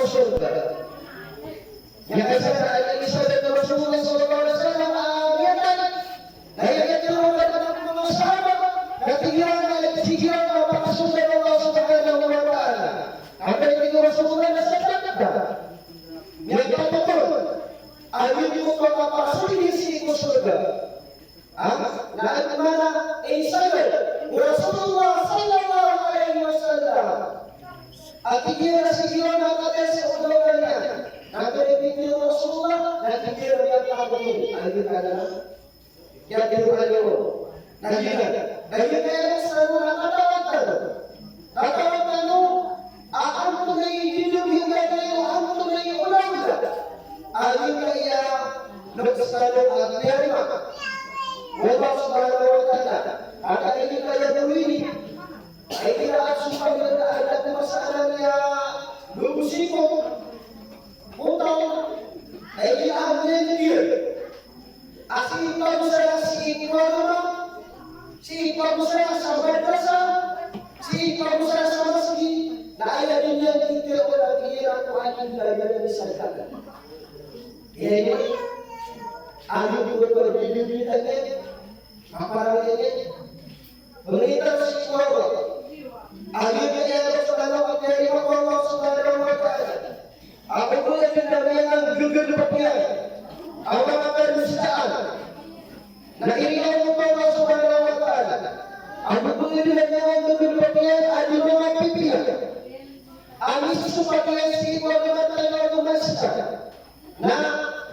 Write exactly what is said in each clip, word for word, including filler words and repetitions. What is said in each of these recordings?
sorga. Miyakaisa na aya initoro o Rasulullah sallallahu alaihi wasallam a miyatay. Na aya initoro o manga sahabah, na tig iran a tig iran a pakasold o Allah subhanahu wa ta'ala. Aya tig o Rasulullah na sadaqta. Miyatay ka. Aya tig o Allah a pakasold sii ko sorga. Ha? Na aya maana, initoro o Rasulullah sallallahu alaihi wasallam a tig iyan a sii ko manga kataya sa olaola niyan. Na aya tig o Rasulullah, na tig iyan a miyakaagom. Aya tig iyan a miyakaagom. Na aya tig iyan a miyakaagom. Katawan tano a antonaa i didom iyan, antonaa i olaola a giyangkaya loks tano a tiyarima o Allah subhanahu wa ta'ala. Aya giyangkaya gawii, aya giyangkaya a sompay a adn a masa a loks iyan ko taw, aya giyangkaya a miyatiyar a sii pagosara sii ko agama, sii pagosara sa madrasa, sii pagosara sa masgit, na aya dn iyan dii tiyarima a tig iyan a ko aya dn iyan a sadaqah. Aya ini, aya dn iyan a pagdidilitan iyan, maparang iyan, pangni tano sii ko Allah. Aya dn iyan a loks tano a tiyarima o Allah subhanahu wa ta'ala. Ago ba adn a miyanggagalbk iyan a manga kadosaan. Na iniiza o Allah subhanahu wa ta'ala. Ago ba adn a miyanggagalbk iyan a di manga pipiya a misosopak iyan sii ko agama tano a masa. Na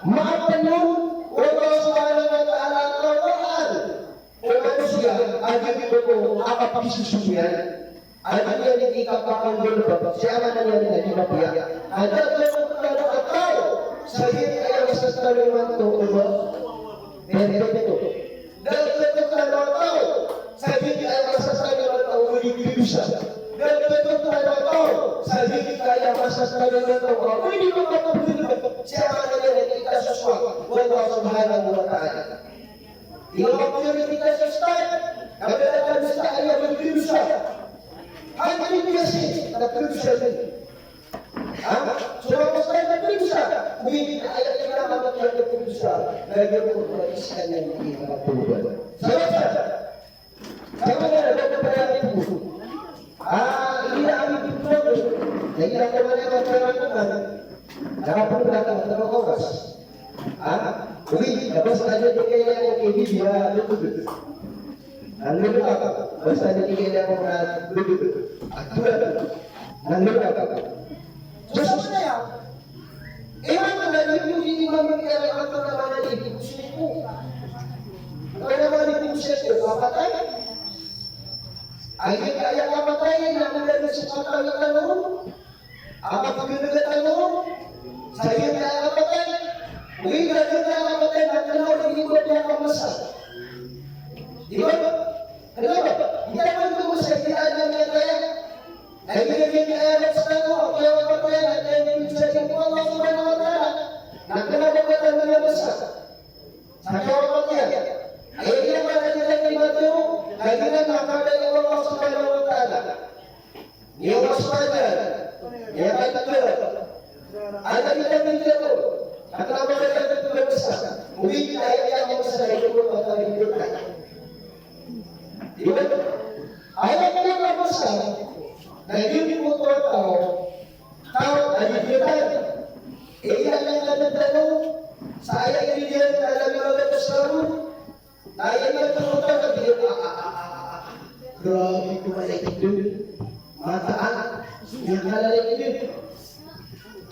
maapn on o Allah subhanahu wa ta'ala a kawaan o manosiya a giyangkoto a kapisosopak iyan. Aya dn iyan i kapakanggalbk, sii, aya maana niyan na di mapiya. Anda a da a taw sa giyangkaya masa tano imanto o ba perfecto. Da a da a taw sa giyangkaya masa tano imanto o ba di kadosa. Da a da a taw sa giyangkaya masa tano imanto o ba di makapagdalbk, sii, aya maana niyan na di kasosopak o Allah subhanahu wa ta'ala. Ino a piyoritas sa ustad, na ba da a kadosa aya ba di kadosa. Hangkan di kasi na kadosa di. Ha? So, manga ustad na kadosa. Oway, aya aya a ba di kadosa. Na aya ko na isa niyan di kapatawbat. Sabap sa, sabap sa, sabap sa, sabap sa, Ah, aya a ipipthoon, na aya ko man a manga karangan, na kapag-, na kapag-, na kapag-, oras. Ah, oway, na basta di kailangan ko kay bibiya, lugod. Ang lugod ako, basta di kailangan ko na lugod. At tulad, ang lugod ako. Diyos ko na yan. Imanto na di ko di imanto kaya imanto na mana di ko sinipo. Kaya mana di ko sinipo, kapatay. Aya, aya kapatay na mala na sa kapatay tano. Apa pagkagatan mo? Sa aya kapatay. Oway, aya kapatay na tano di ko di ako masa. Di ba? Ano ba? Hindi naman ko masa, hindi naman kaya. Ay, aya, aya, aya, sa tano, aya kapatay na tano di ko di ako masa. Na kena ba tano na masa? Sa kiyawafat iyan. Aya iyan a ba di iyan imanto, na giyanan a kawaan o Allah subhanahu wa ta'ala. Niyo mas pajan. Niyo kay tatlo. Anda di iyan imanto. At na ba di iyan imanto sa. Oway, aya iyan a masa na ino ko patayin ko. Di ba? Aya iyan a masa na ino ko patayin ko. Taw a di iyan. Aya iyan a masa na ino. Sa aya iyan a masa na ino. Aya iyan a masa na ino. Grabe ko pala ito. Mataan. Iyan ka na rin ito.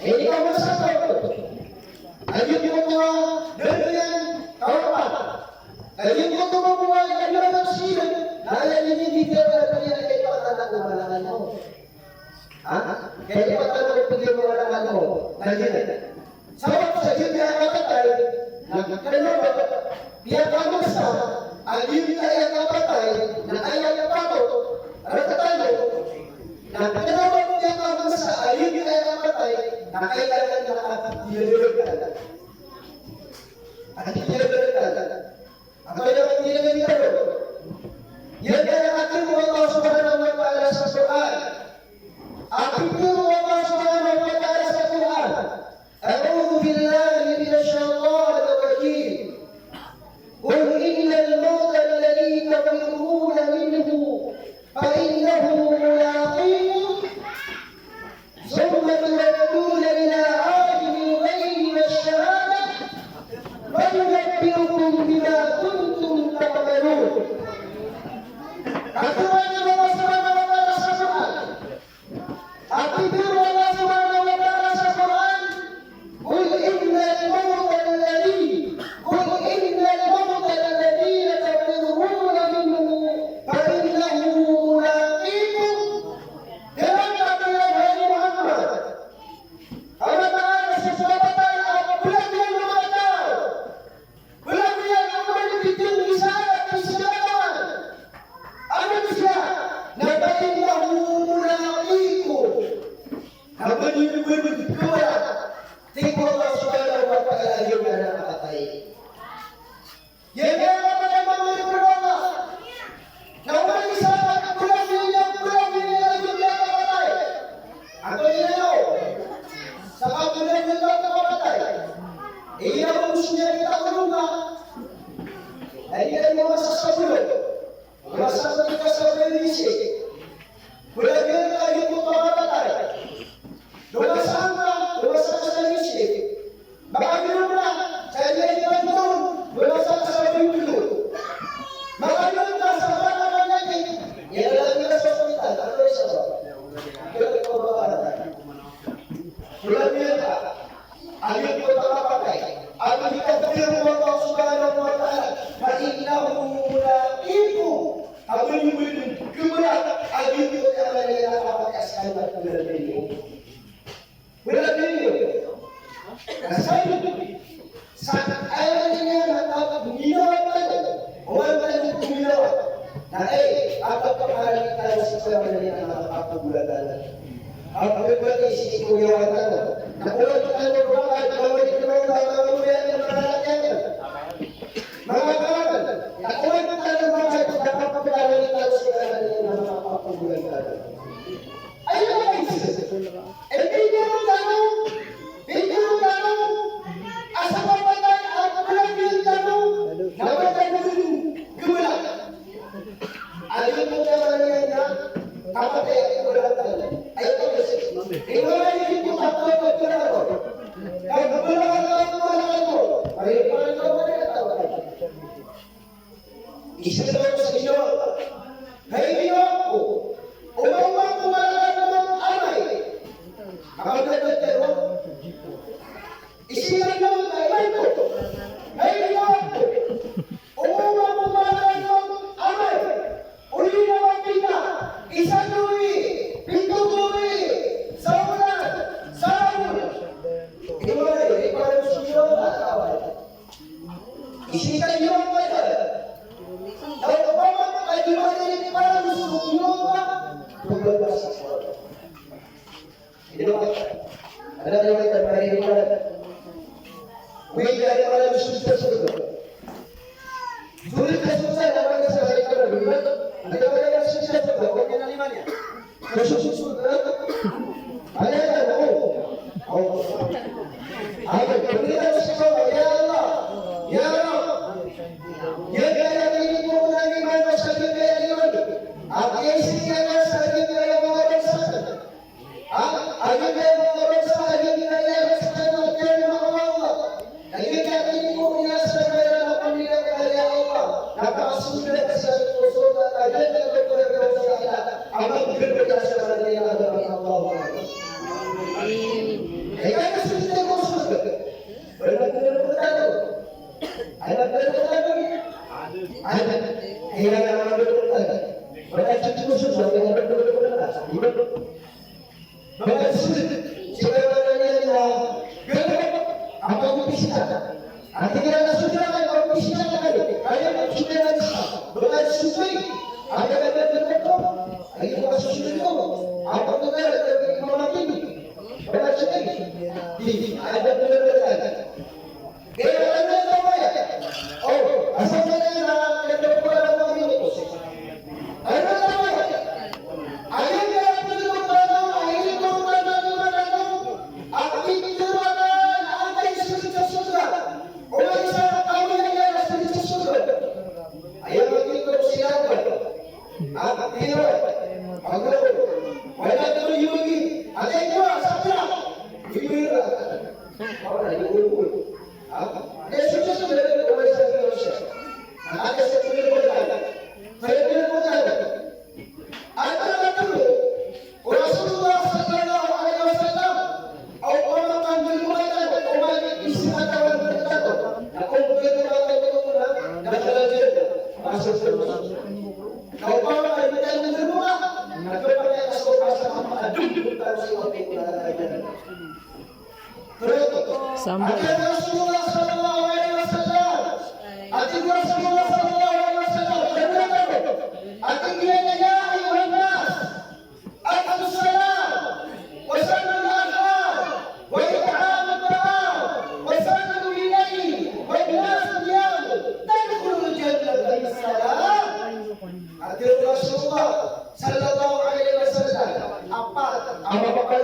Aya iyan a masa na ino. Aya iyan a masa na ino. Aya iyan a masa na ino. Aya iyan a masa na ino. Ha? Kaya ba tano pagyan mo anak mo? Lagi na. Sabap sa giya kapatay, na kena ba, piyakamasa a giya kapatay, na aya patot, rk tano, na kena ba piyakamasa a giya kapatay, na kailangan na at iyan. At iyan. Aya pitharo o Allah subhanahu wa ta'ala sa Qur'an. Aya pitharo o Allah subhanahu wa ta'ala sa Tig o Allah subhanahu wa ta'ala a giyangkaya a kapatay, giyangkaya a kapatay, manga oripn o Allah, na oman i isa a kabolawan iyan, bolawan iyan a giyangkaya a kapatay. Antonaa i aya? Sa kabolawan iyan a kapatay, igira oman iyan i taw a manga, na igira oman i isa a sabolo, oman i isa a sabolo a manga isik. Bolawan iyan a giyangkoto a kapatay. Dowa sangka, dowa sangka sa isik. Makabilang ka sa iya iyan doon, dowa sangka sa bintlo. Makabilang ka sa bata a manyakit, iyadala ka sa ospital, ano isa ba? Kaya ito ba? Bolawan iyan a giyangkoto a kapatay. Ago di ka piyang o Allah subhanahu wa ta'ala, "Fa innahu mulaqikum." Ago di mo di khabala a giyangkoto a kapatay a skaniyan a bolawan iyan. Bolawan iyan. Na sa, sa aya niyan na kapaginawa tano, o aya niyan na kapaginawa. Na aya, a kapakaran tano sii sa aya niyan na kapaginawa tano. Kapaginawa tano sii ko yawan tano. Na oway tano, oway tano, oway tano, oway tano, manga karan. Manga karan. Na oway tano, oway tano, kapaginawa tano sii sa aya niyan na kapaginawa tano. Aya ba ito? Ipikir tano, pikir tano, a sa kapatay a bolawan tano, na kapatay a bolawan. Aya ko kiyamanan iyan na kapatay a bolawan tano. Aya ko kasi. Ino na ipikir ko kapatay a bolawan tano. Kapatay a bolawan tano. Aya ko kapatay a bolawan tano. Isa na sa ginawa. Hay ginawa ko, o mama ko, mala ka mambo amay. Makabilang ka mambo. Isa na ginawa ko, hay ginawa ko, o mama ko, mala ka mambo amay. Uli na mapita, isa gawii, pito gawii, sa olan, sa ragon. Ginawa na, ipara sa ginawa ko, Isi ka iman ka da. Daw ba ka iman ini para musuh iman ka. Pagbalas. Ini apa? Ada yang kita mari iman. Wih, dari mana musuh tersebut? Sulit tersebut saya dapat kesalahan iman. Ada yang sudah tersebut. Kasususunan. Aya ka na o. O. Amin. Pangni tano sii ko Allah, ya Allah. Ya Rabb. Giyangkaya a tinimo ko na iman ko sa giyangkaya a liwan. Ati sii ko na sa giyangkaya a manga bansa. Ha? A giyangkaya a manga bansa, a giyangkaya a bansa na kiyarima o Allah. Lagid a tinimo ko niyan sa kaya na pamilya ka, ya Allah, na pakasold ka sa sorga, na ganda ko pala ka sa ila, a magbibigay sa kanila, ya Allah. Amin. Ay, kaya sa tinimo ko sorga. Wala na tinimo ko tayo. Ay, wala na tinimo ko tayo. Ay, ay, wala na tinimo ko tayo. Wala na tinimo ko sorga, wala na tinimo ko tayo. Baka sulit, sii ko aya maana niyan na ganda a pagobisita. Ati kiran a sulit a pagobisita na kaya, kaya pagobisita na isa. Baka sulit, ati kiran a ganda a pagobisita. Ati kiran a sulit ko, a pagobisita na kaya, ati kiran a sulit. Di, ati kiran a sulit. Kaya ano tawag? O, asal sa kaya na, kaya na pala na pamilya ko. Ano tawag? Ayun kaya pinagpapalaw, ayun kaya pinagpapalaw, ang picture na ang kay Sulit sa Sutra. O may isa na tao yan, yan, Sulit sa Sutra. Ayun ang picture siya. Ang picture. Ang picture. Wala ko yung, ang picture, sa pila. Picture. Wala yung, Ha? Kaya sulit sa sulit ko, may sabi ko siya. Ang akin sa sulit ko na. Kaya pinagpunta na. At ang katulog, o Rasulullah sallallahu alaihi wasallam, aw pamakanggil mo kay tayo, o may isip at tawag mo kay tayo. Na kung pwede ba tayo ito na, nakalagihan na. Masuk sa Rasul. Na upama kayo may tayo ng lumuka, nagpapakita sa upasa ang mga dugdug para sa iyo, ang pinagpunta na tayo. Sambung. Ati Rasulullah sallallahu alaihi wasallam. Ati Rasulullah sallallahu alaihi wasallam. Ati niyan, "Ya ayyuhan nas, afshus salam, wa sallu ala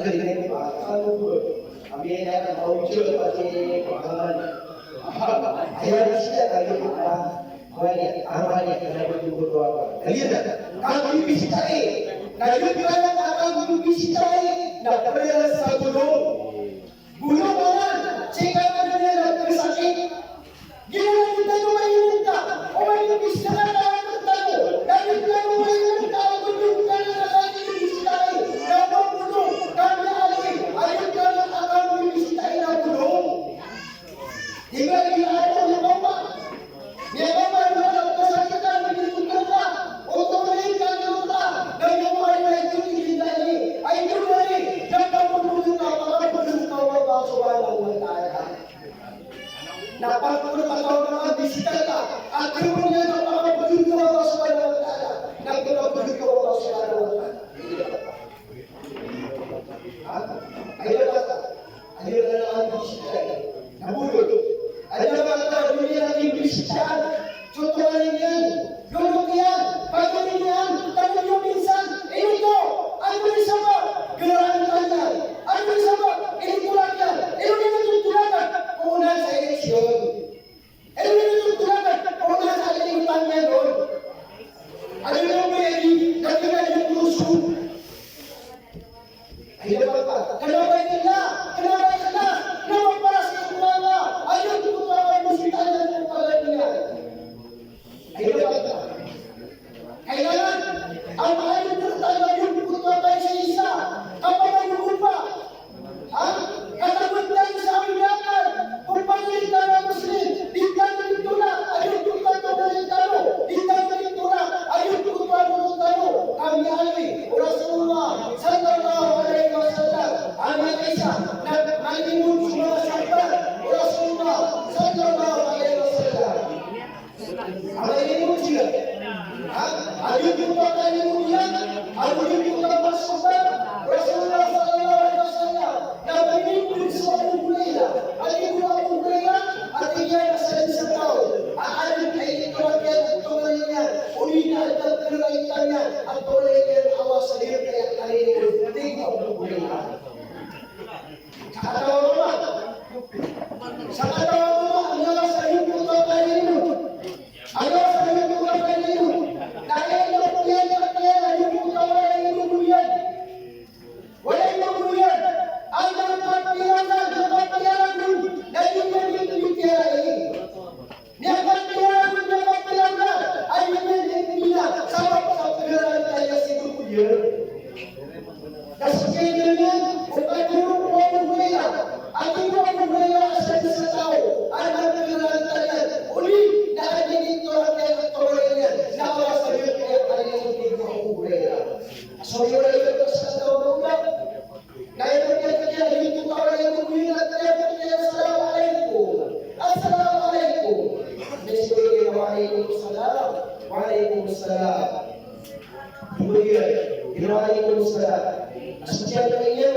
Agad ini, Pak, selalu pun. Kami ini akan tahu juga pasti pengalaman. Aya sii a kagiya, Pak, kami ini, kami ini, kami ini, kami ini, kami ini, na pd a kambibisita i na bolong. Bolong anan, sii ka na pd a sakit. Giyanan i tano mailay ka, o mailay ka sa kataw a tano, na di tano mailay ka, o mailay ka na kambibisita i na bolong, kami ali, aya tano a kambibisita i na bolong. Tinggal di ato na bawa. Miyaoma na kasakitan, miyaoma na oto na ikagiya ka, na miyaoma na ikagiya ka, ay ito na rin, na kapagpunan ka, kapagpunan ka, Allah Subhanahu Waalaikumsalam. Kemudian, waalaikumsalam. Asal dia bertanya,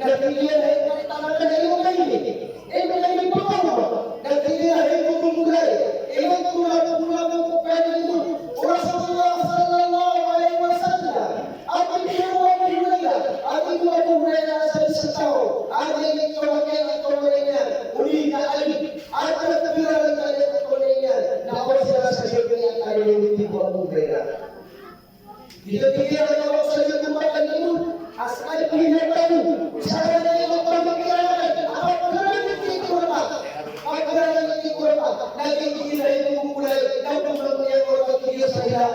nanti dia naik kereta makan dari rumah ini. Eh, bukan di bawah. Nanti dia naik ke rumah. Eh, pulang, pulang, pulang, pulang. Rasulullah sallallahu alaihi wasallam. Ati ko Abu Hurairah, ati ko Abu Hurairah sa isa taw a giyangkoto a kiyatokawan iyan, odi na Ali, a pira a kiyatokawan iyan, na awa siran sa giyangkoto a kiyatokawan iyan, odi ko Abu Hurairah. Giyoto i tig iyan a awa sa giyangkoto a kiyatokawan iyan, a sa kiyatokawan iyan, sa kiyatokawan iyan, a pira a kiyatokawan iyan. Pagkala na tig iyan ko Rasulullah, na tig iyan ko Rasulullah, na tig iyan ko Rasulullah,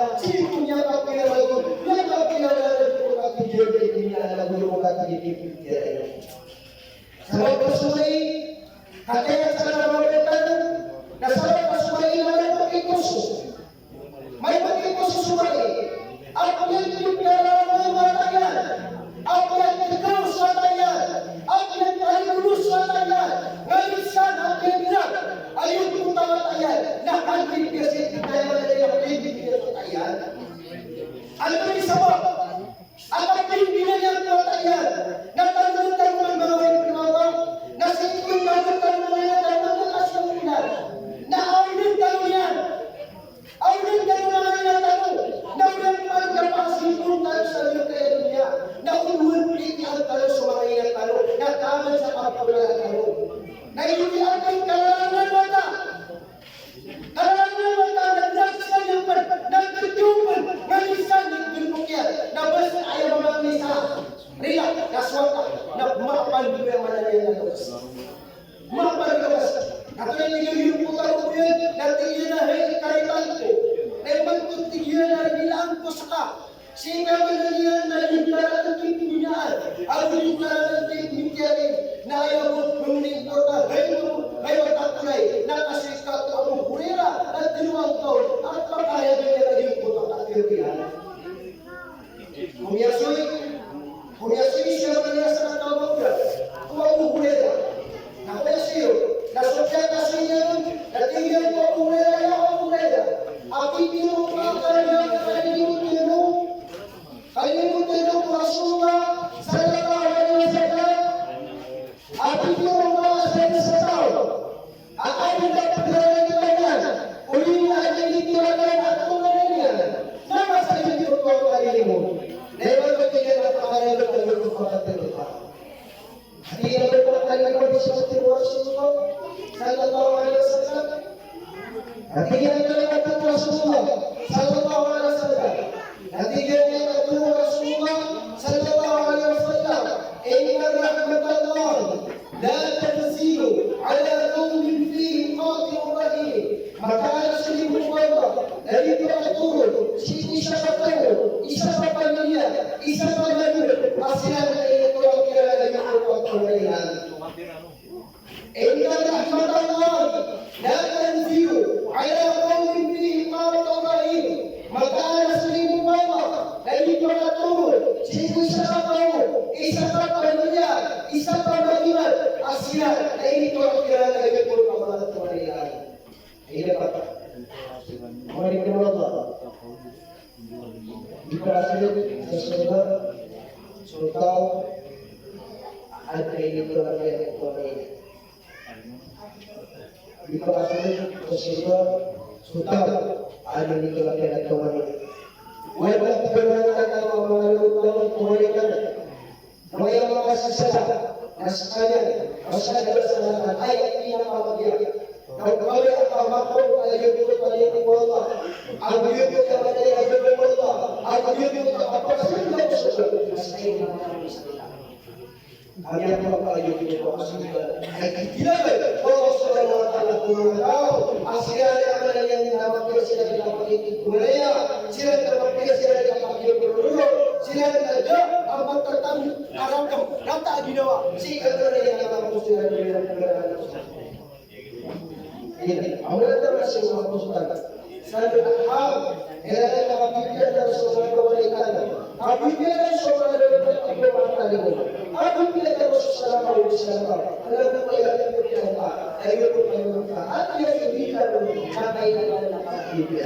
sabap a so manga, kataya sa manga batan, na sabap a so manga, na manga pagkikoso. Manga pagkikoso so manga. Apiya tig iyan a manga wata iyan, apiya tig iyan so wata iyan, apiya tig iyan so wata iyan, na minsan apiya tig iyan a giyangkoto a wata iyan na hangkit iyan sii, tig iyan a manga tig iyan so wata iyan. Ano i sabap a kapiya tig iyan so wata iyan na tano, tano man manga wata iyan, na sii ko tano, tano man iyan, tano man iyan, na awid tano iyan. Awid tano manga ina tano, na odi na pman kapasipon tano sa giyangkaya doniya, na odi na pman titiyaan tano so manga ina tano, na taman sa kapagawaan tano. Na ino di aken kalalangan wata. Kalalangan wata na drak sa niyan pn, na ketiyo pn, na minsan di pn pokiyan, na basta aya mamamisa. Rila, na so wata, na mapan di pn aya maana niyan na loks. Mapan di loks. Antonaa i tig iyan ko tao iyan, na tig iyan a hay karitan ko. Na imanto tig iyan a rilaan ko ska. Sii ka maana niyan na di ka rakn kipiniyaan. Ago di ka rakn kipiniyaan. Na aya bo pmni ko ka hay mo, hay wata ko na i. Na kasoy ka ko Abu Hurairah, na tlo angka on. At pakaraya niyan a giyangkoto a katharo iyan. Komiyasoy, komiyasoy siya manga ina sa kataw a mawda ko Abu Hurairah. Na komiyasoy, na so piyakasoy iyan, na tig iyan ko Abu Hurairah, ya Abu Hurairah, a pitharo ka a kalimoto, kalimoto ko Rasulullah sallallahu alaihi wasallam. A pitharo ka a isa sa taw a adn a pagaralan iyan, odi na adn a itorakn a tonganay niyan, na masa iyan ko kalimo. Na imanto tig iyan a pakarayag ko ko pakatharo ka. Ati iyan a pakatharo ko Rasulullah sallallahu alaihi wasallam. Ati iyan a pakatharo ko Rasulullah sallallahu alaihi wasallam. Ati iyan a pakatharo ko Rasulullah sallallahu alaihi wasallam. Inna rahmatallahi la tanzilu ala qawmin fihim qati'ur rahim. Mataan a so limo o Allah na di pakatorog sii ko isa ka taw, isa ka pamilya, isa ka manga, a siran na initorak iran a di pakatorog iran. Inna rahmatallahi la tanzilu ala qawmin fihim qati'ur rahim. Mataan a so limo o Allah na di pakatorog sii ko isa ka taw, isa ka pamilya, isa ka manga, a siran na initorak iran a di pakatorog iran. Aya pat, manga oripn o Allah, di pakasold sa sorga so taw a adn a initorak iyan a tonganay. Di pakasold sa sorga so taw a adn a initorak iyan a tonganay. Aya pat, manga oripn o Allah, manga oripn o Allah, manga oripn o Allah. Aya makasisada na skaniyan, masada sa aya pinakamapiya. Na o kawaya ka makaoma a giyangkoto a limo o Allah, ago giyangkoto a manga aya a limo o Allah, ago giyangkoto a kapasada ko sorga, na skaniyan makasisada. Aya makaoma a giyangkoto a sorga na itinabay o Allah subhanahu wa ta'ala ko manga taw a siran a manga aya a mapiya siran a kapakikipolaya, siran a mapiya siran a kapakipololog, siran a da a matatang a rakm, rata a ginawa sii ka manga aya a mapiya siran a kapakipolaya. Iya, awal na masing sa Ustaz. Sa arham, aya na kapipiya na so manga kawalitan. Kapipiya na so manga kawalitan, kapipiya na so salakaw, salakaw. Alam mo ba yan, kapipiya ka? Ayo ko kayo ka. At yan, hindi ka rin. Kakain ka na kapipiya.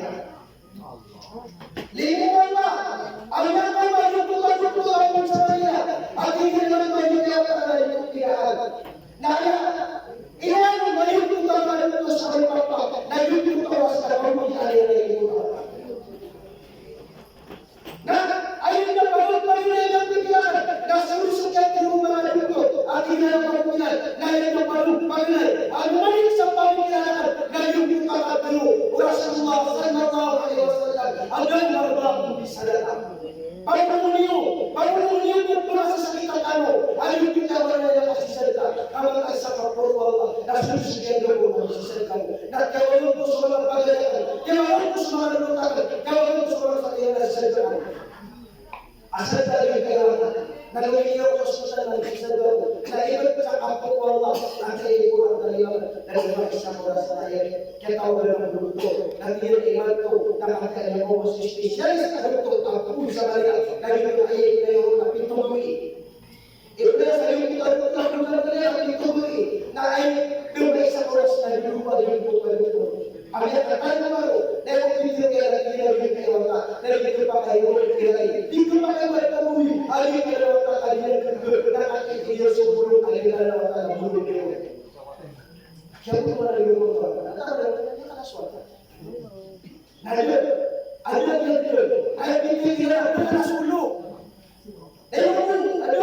bid'ah. Limo a manga, a miyakaoma a doktor, doktor a miyakaoma sa Madina, a tig iyan a mayto a manga doktor a doktor a bid'ah. Na aya, iyan a mayto a manga doktor sa Madina, na doktor a sa Madina, aya, aya, aya. Na aya na pagpagilay a pikiran, na sosokiyan o manga doktor a tig iyan a pagpagilay, na aya na pagpagilay a mamanik sa pagpagilay, na aya na pagpagilay o Rasulullah sallallahu alaihi wasallam, adn a marbabn di sadaka. Pangni niyo, pangni niyo ko pnasasakit a tano, aya na pagpagilay a sadaka, ka mataan sa kaporo o Allah, na sosokiyan o Allah sa sadaka. Na kiyawagan ko so manga pagari akn, kiyawagan ko so manga lomak akn, kiyawagan ko so manga fakir na sadaka. Asal sa giyangkaya, na giyangkaya ko so sadaka, na ibt sa kaporo o Allah, na kaya ko ang kaliyaw, na sa isa ko sa ayat, kaya tawag na ng doktor, na tiyan iman ko, na kaya ko mas specialist na doktor, tapos sa kaliyaw, na giyangkaya ko na pito mo eh. Ibra sa iyo, kita ko na pito mo eh. Na ay, doon sa oras na lupa, lupa, lupa. Ang iyakatay na maro, na ipagpintil kaya na kaya na kaya wata, na ipagpakay mo, kaya na ipagpakay mo, kaya na wata, kaya na kaya na wata, na bulong, kaya na wata, na bulong. Kaya mo na yung mga wata, na tara, na tara, na tara, na tara. Na adn, adn, adn, adn. Aya pitharo iran a pkalas o lo. Aya pn, adn.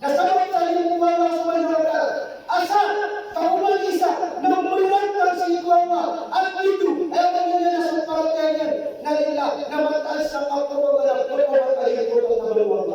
Na sabap sa limo o Allah subhanahu wa ta'ala. Asar, ka oman isa, na mbayaran ka sii ko Allah. At ito, aya pn iyan na so paratiyaya niyan. Na lillah, na mataas sa kaporo o Allah, na mataas sa kaporo o Allah.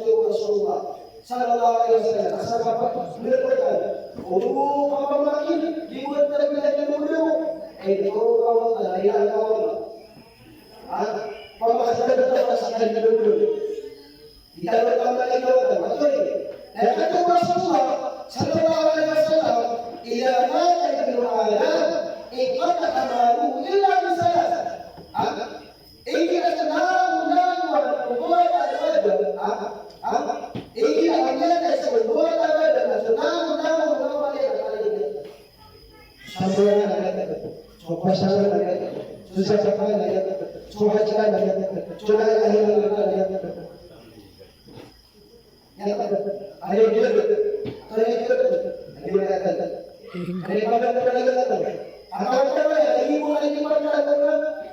Rasulullah sallallahu alaihi wasallam, a sakatago, miyapagkal, o kapamangkin, di bo tagilay ko demo, ay, ito ka Allah, ay, ito ka Allah. Ha? Pamasalan ka sa kandang. Ikaw ang pamangkin ko, ito, ito. Na katharo o Rasulullah sallallahu alaihi wasallam, "Idha mata ibnu Adam, inqata'a amaluhu illa min thalath." Ha? Igira so langolangon o mbawataan o Adam, ha? Ha? Igira miyatay so mbawataan o Adam, so langolangon o mbawataan o Adam. Sambayang na miyatay, so puasa na miyatay, so zakat na miyatay, so hajj na miyatay, so la ilaha illallah na miyatay.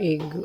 Ego.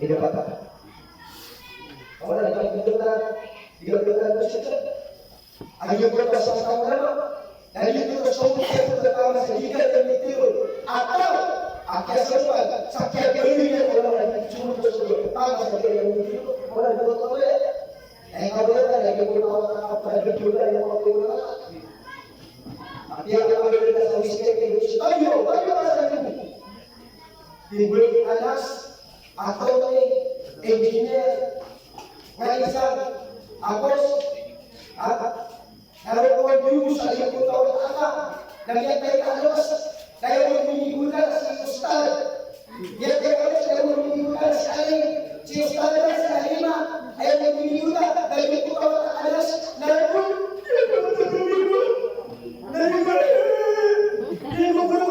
Ino ba? Oway, ino ba? Ino ba? Ino ba? Ino ba? Ino ba? Ino ba? Timbul Anas, attorney, engineer, manager, apos, ha? Na roo ko dn sa aya ko taw a aka, na miyatay ka alos, na aya ko minigoda si ustad. Miyatay ka alos, na aya ko minigoda si alim. Si ustad na si alima, aya ko minigoda, na aya ko taw a alos, na roo ko, na roo ko, na roo ko, na roo ko, na roo ko,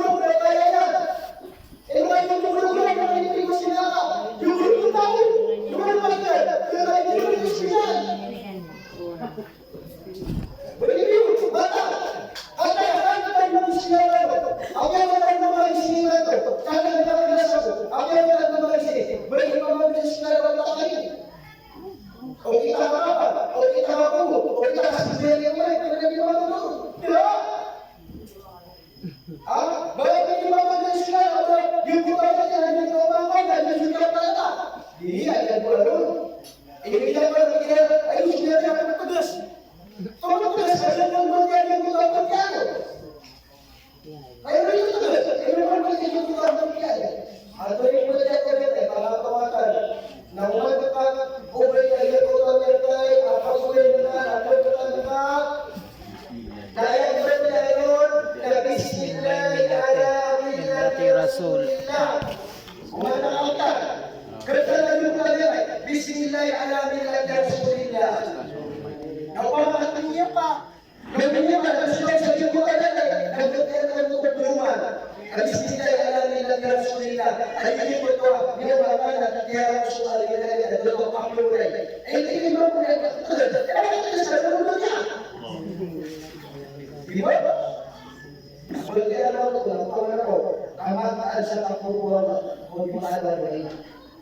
Ha? Ba aya pn i mapagay sii rkano, ba aya pn i mapagay sii rkano, ba aya pn i mapagay sii rkano. Di, aya bo ron. Ini kita berpikir, ayo, sudah siapa petugas? Kalau petugas, ada yang berpikir, yang berpikir. Ayo, ini petugas, ini berpikir, yang berpikir. Ato aya pn i mapagay sii rkano, ba aya pn i mapagay sii rkano. Na oman ka, o ba aya ko taw a miyatay, a pagoyan ka, a pagoyan ka. Na aya pn i mapagay sii rkano, na bismillahi ala millati rasulillah. Oman ka, ka taw a miyatay, bismillahi ala millati rasulillah. Na oman ka,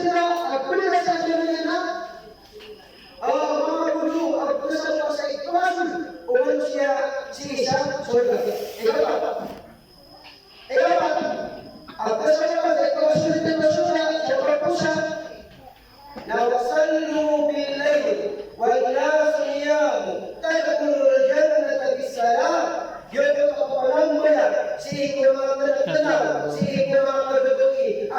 Sayyidina, a pd sa Sayyidina, a manga bolo a pd sa ikasold o manosiya sii sa sorga. Ikapat. Ikapat. A pd sa ikasold o manosiya sii sa sorga, ikapat. Na wa sallu bil layl wan nasu niyam.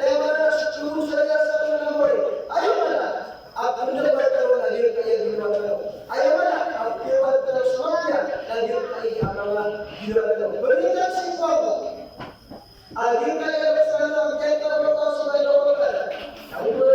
na aya maana na so toro sa iya sa toro na moy. Aya maana a pndapat tano na giyangkaya a ginawa tano. Aya maana a pndapat tano so mapiya na giyangkaya a manga ginawa tano. Berikan si Paul. A giyangkaya a ginawa tano, giyangkaya a ginawa tano.